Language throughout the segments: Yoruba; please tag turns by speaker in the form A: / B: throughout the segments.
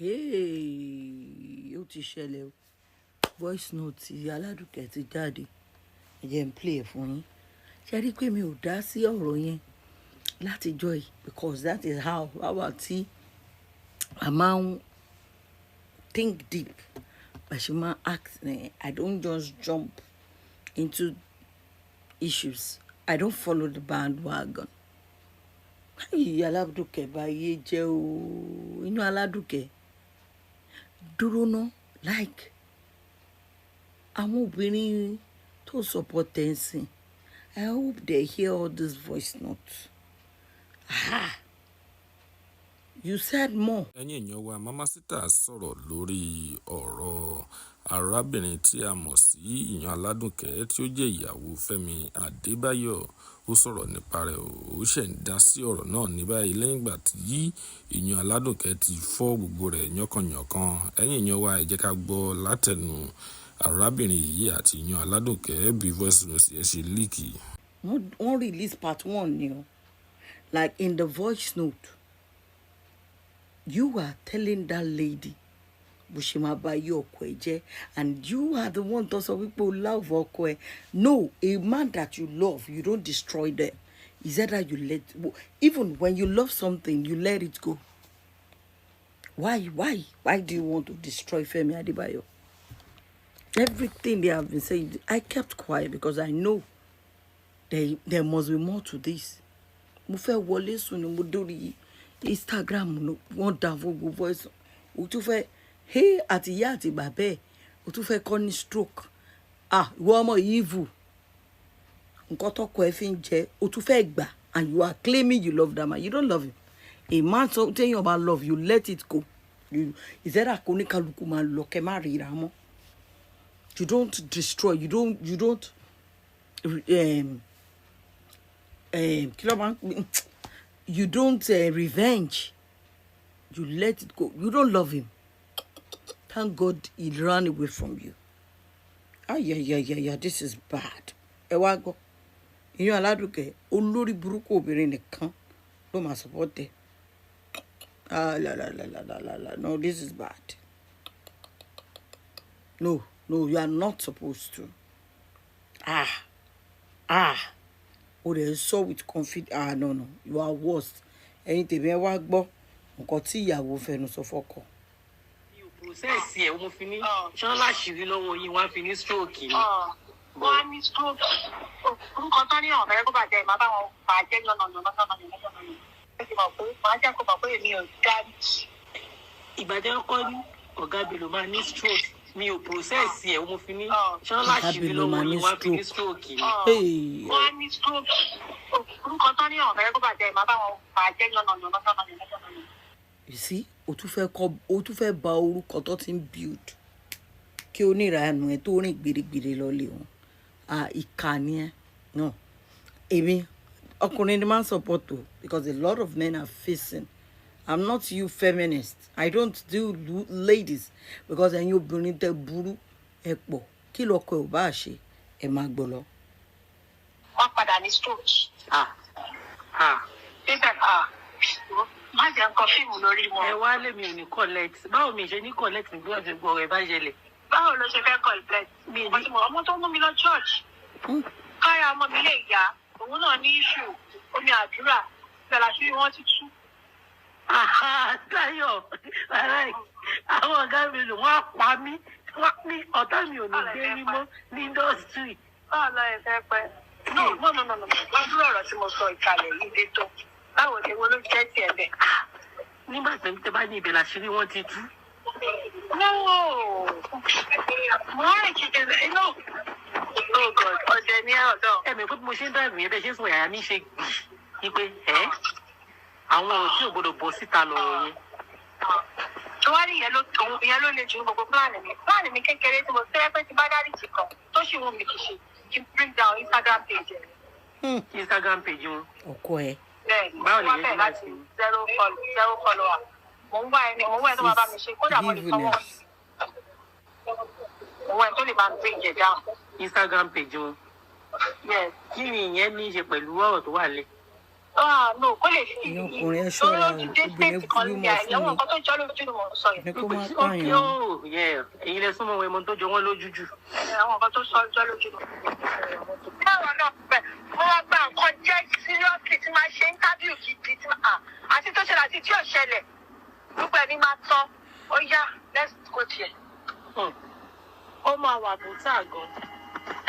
A: Hey, ó ti ṣẹlẹ̀ o. Voice note Aládùkẹ́ ti jáde. Ẹ jẹ́ n play ẹ̀ fún yín. Ṣé rí pé mi ò dá sí ọ̀rọ̀ yẹn látijọ́ yìí, because that is how àwa tí a máa ń think deep, bá ṣe máa act ni. I don't just jump into issues. I don't follow the bandwagon. Ayi, Aládùkẹ́ bá yé jẹ́ o. Inú Aládùkẹ́ dúró ná, like àwọn obìnrin tó support ẹ̀ ń sìn. I hope they hear all this voice notes. Ah, you said more.
B: Ẹ̀yin èèyàn wa, Mama Sita sọ̀rọ̀ lórí ọ̀rọ̀ arábìnrin tí a mọ̀ sí Ìyàn Aládùnkẹ́, tí ó jẹ́ ìyàwó Fẹ́mi Adébáyọ̀. Ó sọ̀rọ̀ nípa rẹ̀. Ó ṣẹ̀ ń dá sí ọ̀rọ̀ náà ní báyìí lẹ́yìn ìgbà tí Ìyàn Aládùnkẹ́ ti fọ́ gbogbo rẹ̀ yánkanyànkan. Ẹ̀yin èèyàn wa, ẹ jẹ́ ká gbọ́ látẹnu arábìnrin yìí àti Ìyàn Aládùnkẹ́ bí voice note yẹn ṣe leak.
A: Wọ́n release part one ni o. Like in the voice note, you are telling that lady bó ṣe máa bá yí ọkọ ẹ jẹ́, and you are the one tó sọ wípé o love ọkọ ẹ. No, a man that you love, you don't destroy them. Is either you let, even when you love something, you let it go. Why do you want to destroy Femi Adebayo? Everything they have been saying, I kept quiet because I know there must be more to this. Mo fẹ́ wọlé sùn ni mo dórí Instagram, wọ́n dá gbogbo voice. O tún fẹ́ hey àti ìyá àti bàbá ẹ̀, o tún fẹ́ kọ́ ní stroke. Ah, ìwọ ọmọ yìí evil. Nǹkan tọkọ ẹ fi ń jẹ, o tún fẹ́ gbà, and you are claiming you love that man. You don't love him. A man tó téèyàn bá love, you let it go. You ìzẹ́rà kó ní kálukú máa lọ, kẹ́ má ríra mọ́. You don't destroy, you don't kí ló máa ń, you don't revenge. You let it go. You don't love him. Thank God he ran away from you. Ayayayaya, this is bad. Ẹ wá gbọ́, ìyẹn Aládùkẹ́, olórí burúkú obìnrin nìkan ló máa support ẹ. Ah, la la la la la la la, no, this is bad. No, no, you are not supposed to. Ah ah, o rẹ̀ sọ with confidence. Ah, no, no, you are worst. Ẹ̀yin tèmi, ẹ wá gbọ́ nǹkan tí ìyàwó fẹnu sọ fọ́kọ.
C: Process ẹ̀ mo fi ní ṣán láṣìírí lọ́wọ́ yín, wọ́n á fi ní stroke ni.
D: Wọ́n á ní stroke. Orúkọ tán ní àwọn ọ̀fẹ́ kó bàjẹ́, màá bá wọn bàjẹ́ yànnàyànnà. Ẹ ti mọ̀ pé màá jẹ́ kó mọ̀ pé èmi ò dáríjì.
C: Ìgbà tí wọ́n kọ́ ní ọ̀gá Bello máa ní stroke, mi ò process ẹ̀ mo fi ní ṣán láṣìírí
A: Bello
C: lọ́wọ́
A: máa ní
C: yín, wọ́n á fi ní
A: stroke.
C: stroke ni.
A: Hey.
D: Wọ́n á ní stroke. Orúkọ tán ní àwọn ọ̀fẹ́ kó bàjẹ́, màá bá wọn bàjẹ́ yànnàyànnà.
A: You see, o tún fẹ́ kọ́, o tún fẹ́ bà orúkọ tó ti ń build kí oníranù ẹ tó rìn gbèrègbèrè lọlé wọn. Ah, ìkà ni ẹ. No, èmi ọkùnrin ni máa ń support o, because a lot of men are facing. I'm not you feminist. I don't do ladies, because ẹ̀yin obìnrin tẹ burú ẹ pọ̀. Kí lọkọ ẹ ò bá ṣe, ẹ máa gbọ́ lọ.
D: Wọ́n padà ní stroke.
C: Ah ah.
D: Níbẹ̀, ah, má jẹ́ nǹkan fíìmù lórí wọn.
C: Ẹ wá lèmi ò ní collect. Báwo mi ṣe ní collect bí wọ́n ti gbọ́ ọ̀rẹ́ bá ṣẹlẹ̀?
D: Báwo ló ṣe fẹ́ collect?
C: Mi ní-
D: Mo ti mọ̀ ọmọ tó mú mi lọ church. Káyà ọmọ mi lè yá, òun náà ní issue omi àdúrà bẹ́ẹ̀ láti wọ́n ti tú.
C: Táyọ̀, àwọn ọ̀gá mi lò wọ́n á pa mí, wọ́n ní ọ̀tá mi ò ní gbé rí mọ́ ní industry.
D: Báwo lọ ẹ fẹ́ pẹ́? No, no, no, no, no, wọ́n dúró. Ọ̀rọ̀ tí mo sọ ìkàlẹ̀ yìí dé tó. Báwo ni wo ló jẹ́ tiẹ̀ bẹ́ẹ̀?
C: Nígbà tí tẹ bá ní ibẹ̀ làṣírí wọn ti tú.
D: No, mo rìn kìkì. No, oh God, ọ̀dẹ̀ ní ọ̀dọ̀.
C: Ẹ mọ̀ pé bí mo ṣe ń dáìbò yẹn, bẹ́ẹ̀ ṣe ń sọ, yàrá mi ṣe gbì í pé ẹ́ àwọn ọ̀rọ̀ tí ò gbọdọ̀ bọ́ síta lọ̀rọ̀ yẹn.
D: Tó wá ní ìyẹn ló le jù ní gbogbo plan mi. Plan mi kékeré tí mo fẹ́ pé tí bá dáríjì kan tó sì wù mí kì í ṣe kí n bring down Instagram page ẹ̀.
C: Instagram page wọn.
A: Ọkọ ẹ.
D: Bẹ́ẹ̀ni.
C: Báwo lè
D: wọ́n
C: yẹn
D: bẹ̀
C: ṣe máa
D: láti
C: ṣe?
D: Zero follower. Mò ń wá ẹni tó máa bá mi ṣe, kódà mo lè sanwó.
A: Evilness.
D: Mò ń wá ẹni tó lè bá mi bring it down.
C: Instagram page wọn.
D: Yes.
C: Kí ni ìyẹn ní í ṣe pẹ̀lú ọ̀rọ̀ tó wà lẹ̀?
D: Ah, no, kó lè fi
A: Ẹ̀yin ọkùnrin, ẹ ṣọ́ra o.
D: lórí dé
A: Obìnrin
D: state kan
A: bímọ
D: ní
A: fún
D: àwọn
A: ni
D: nǹkan tó jọ lójú ni mò ń sọ yẹn.
A: ní kó má
C: Ok.
A: pààyàn o.
C: Ó yẹ ẹ̀yin lẹ súnmọ́ wọn, ẹmọ tó jọ wọ́n lójú jù.
D: Àwọn nǹkan tó sọ jọ lójú ni. Báwo náà bẹ̀ mo wá gba nǹkan jẹ́ seriously tí máa ṣe interview gidi tí máa àti tó ṣẹlẹ̀ àti tí ò ṣẹlẹ̀, gbogbo ẹ̀ ní máa tán. Ó yá, let's go there.
C: Ó máa wà bùtà gan.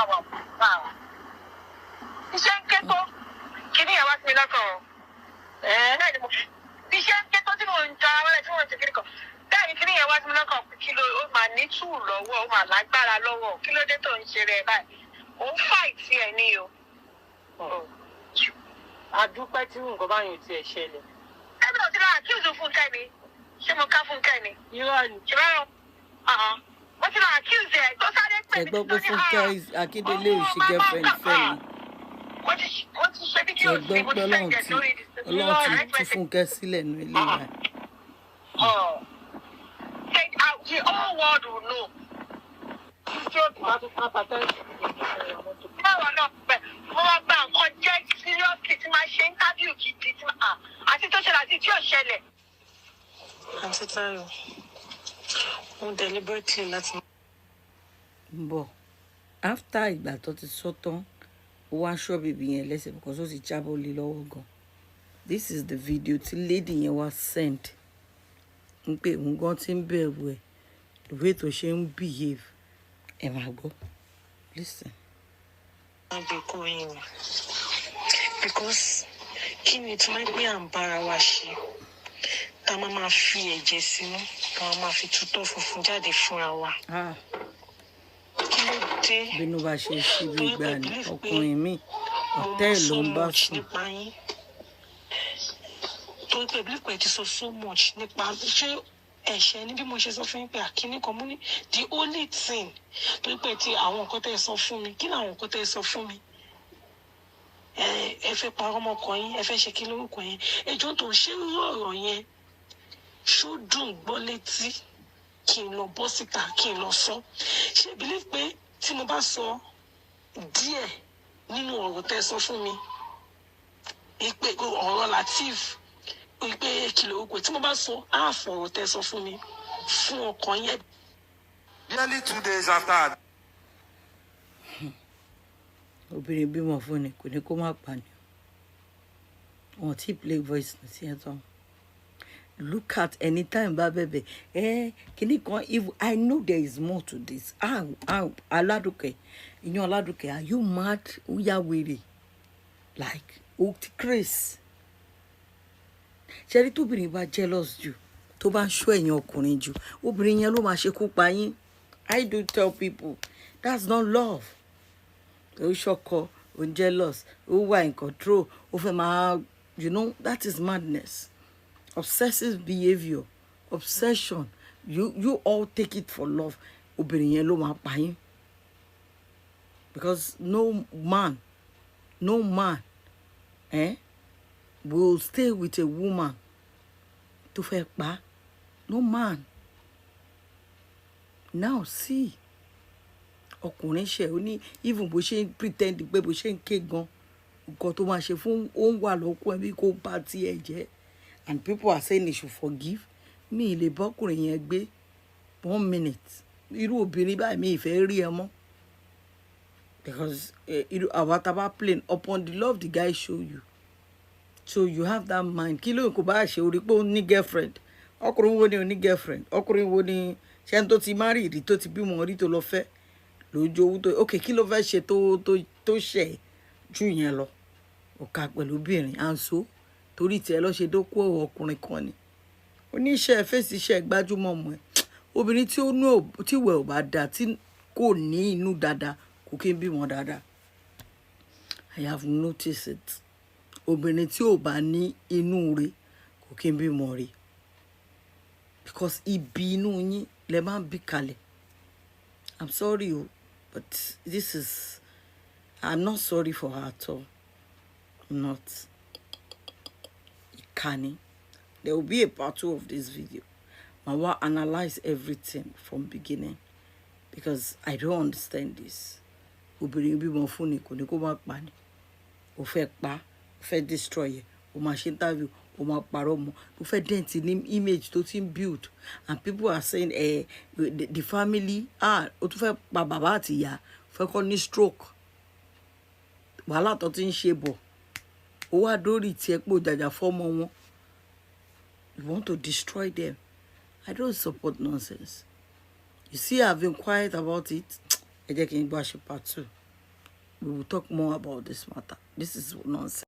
D: Àwọn àwọn iṣẹ́ ń ké tó kíní yẹn wá sí mi lọ́kàn o.
C: Ẹ
D: Bẹ́ẹ̀ ni mo iṣẹ́ ń ké tó tí mò ń ja ara tí mò ń ṣe kíní kan, bẹ́ẹ̀ ni kíní yẹn wá sí mi lọ́kàn pé kí ló ó máa ní tù lọ́wọ́, ó máa lágbára lọ́wọ́, kí ló dé tó ń ṣe rẹ̀ báyìí? Ó ń fight ẹ̀ ní o.
C: Àdúpẹ́ tí nǹkan báyìí ò tiẹ̀ ṣẹlẹ̀.
D: Ẹbí ò ti lọ accuse Fúnkẹ́ ni? Ṣé mo ká Fúnkẹ́ ni?
C: Irọ́ ni.
D: Ṣe bá rọ mo ti lọ accuse ẹ̀ tó sáré pè
A: Ẹ
D: mí
A: gbọ́
D: tó
A: pé
D: ní
A: Fúnkẹ́ Akíndélé ò ṣe girlfriend Fẹ́mi.
D: Mo ti ṣe
A: Ẹ
D: fídíò
A: gbọ́
D: sí, mo
A: pé
D: ti
A: Ọlọ́run
D: send ẹ̀
A: ti
D: lórí
A: Ọlọ́run ti tú Fúnkẹ́ sílẹ̀ nínú ilé wa.
D: Oh. Say, the whole world will know.
C: Stroke máa tún pa pàtẹ́ǹtì.
D: Báwo náà bẹ̀ mo wá gba nǹkan jẹ́ seriously tí máa ṣe interview gidi tí máa àti tó ṣẹlẹ̀ àti tí ò ṣẹlẹ̀.
E: Àǹtí Táyọ̀, mo deliberately láti
A: Ń bọ̀ after ìgbà tó ti sọ tán, ó wá ṣọ́ bèbí yẹn lẹ́sẹ̀ because ó ti jábọ́ lé lọ́wọ́ gan. This is the video tí lady yẹn wá send ń pé òun gan ti ń bẹ̀rù ẹ̀, the way tó ṣe ń behave. Ẹ máa gbọ́, listen.
E: Gbé kó yín ni because kí ni tí wọ́n pé à ń bára wa ṣe, tá a máa máa fi ẹ̀jẹ̀ sínú, tá a máa fi tutọ́ funfun jáde fúnra wa?
A: Ah.
E: Kí ló dé?
A: Bínú bá ṣe ṣí bí
E: Torí
A: gbà
E: pé
A: ní
E: believe pé
A: ọkùnrin míì
E: mo
A: ọ̀tẹ́
E: mọ
A: ẹ̀ ló
E: so
A: ń bá
E: much
A: sùn.
E: nípa yín, torí pé believe pé ẹ ti sọ so much nípa ṣé ẹ̀ṣẹ̀ ní bí mo ṣe sọ fún yín pé àkíní kan mú ní the only thing, torí pé ti àwọn nǹkan tẹ́ ẹ sọ fún mi, kí làwọn nǹkan tẹ́ ẹ sọ fún mi? Ẹ fẹ́ parọ́ ọmọkọ yín, ẹ fẹ́ ṣe kí lórúkọ yẹn, ẹjọ́ tó ń ṣe irú ọ̀rọ̀ yẹn, ṣó dùn gbọ́ létí kí n lọ bọ́ síta kí n lọ sọ? Ṣé believe pé tí mo bá sọ díẹ̀ nínú ọ̀rọ̀ tẹ́ ẹ sọ fún mi, ìpè ọ̀rọ̀ Lateef, ìpè kí lórúkọ, tí mo bá sọ áàfù ọ̀rọ̀ tẹ́ ẹ sọ fún mi fún ọkàn yẹn
F: Barely 2 days after
A: Obìnrin bímọ fún ni kò ní kó má pa ni. Wọn tí play voice note yẹn tán. Look at anytime bá bẹ̀bẹ̀ ẹ kíní kan. If I know there is more to this. Ah ah, Aládùkẹ́, ìyẹn Aládùkẹ́, are you mad? Ó yá wèrè, like ó ti craze. Ṣẹ́rí, tóbìnrin bá jealous jù, tó bá ń ṣọ́ ẹ̀yìn ọkùnrin jù, obìnrin yẹn ló máa ṣekú pa yín. I do tell people, that's not love. Ó ṣọkọ, ó ń jealous, ó wà in control, ó fẹ́ máa, that is madness, obsessive behaviour, obsession. You all take it for love. Obìnrin yẹn ló máa pa yín because no man, no man, will stay with a woman tó fẹ́ pa. No man. Now see, ọkùnrin ṣe ó ní even bó ṣe ń pretend pé bó ṣe ń ké gan, nǹkan tó máa ṣe fún ó ń wà lọ́kùn ẹ̀ bí kò bá tiẹ̀ jẹ́, and people are saying they should forgive. Mi ì lè bọ́kùnrin yẹn gbé one minute. Irú obìnrin báyìí, mi ì fẹ́ rí ẹ mọ́ because irú àwa tá a bá plain upon the love the guy show you, so you have that mind. Kí ló kò bá ṣe orí pé ó ní girlfriend? Ọkùnrin wo ni ó ní girlfriend? Ọkùnrin wo ni ṣẹ́ni tó ti marry rí, tó ti bímọ rí, tó lọ fẹ́ lójú owó tó ok? Kí ló fẹ́ ṣe tó ṣẹ̀ jù yẹn lọ? Ọ̀ka pẹ̀lú obìnrin à ń so torí tiẹ̀ lọ́ ṣe dókú ọkùnrin kan ni oníṣẹ́ fèsì iṣẹ́ gbájúmọ̀ ọmọ ẹ̀. Obìnrin tí ó ní tí ìwẹ̀ ò bá dáa, tí kò ní inú dáadáa, kò kí ń bímọ dáadáa. I have noticed it. Obìnrin tí ò bá ní inú rẹ̀ kò kí ń bímọ rẹ̀ because ibi inú yín lẹ máa ń bí kalẹ̀. I'm sorry o, but this is, I'm not sorry for her at all. I'm not. Ìkànnì, there will be a part two of this video. Ma wá analyse everything from beginning because I don't understand this. Obìnrin bímọ fún ni kò ní kó má pa ni. Ó fẹ́ pa, ó fẹ́ destroy ẹ. O máa ṣe interview, o máa parọ́ mọ́. O fẹ́ dent ní image tó ti ń build, and people are saying, the family, ah, o tún fẹ́ pa bàbá àti ìyá, fẹ́ kọ́ ní stroke. Wàhálà tó ti ń ṣe bọ̀, ó wá dórí tiẹ̀ pé o jàjà fọ́mọ wọn. You want to destroy them. I don't support nonsense. You see, I've been quiet about it. Ẹ jẹ́ kí n gbọ́ àṣẹ part two. We will talk more about this matter. This is nonsense.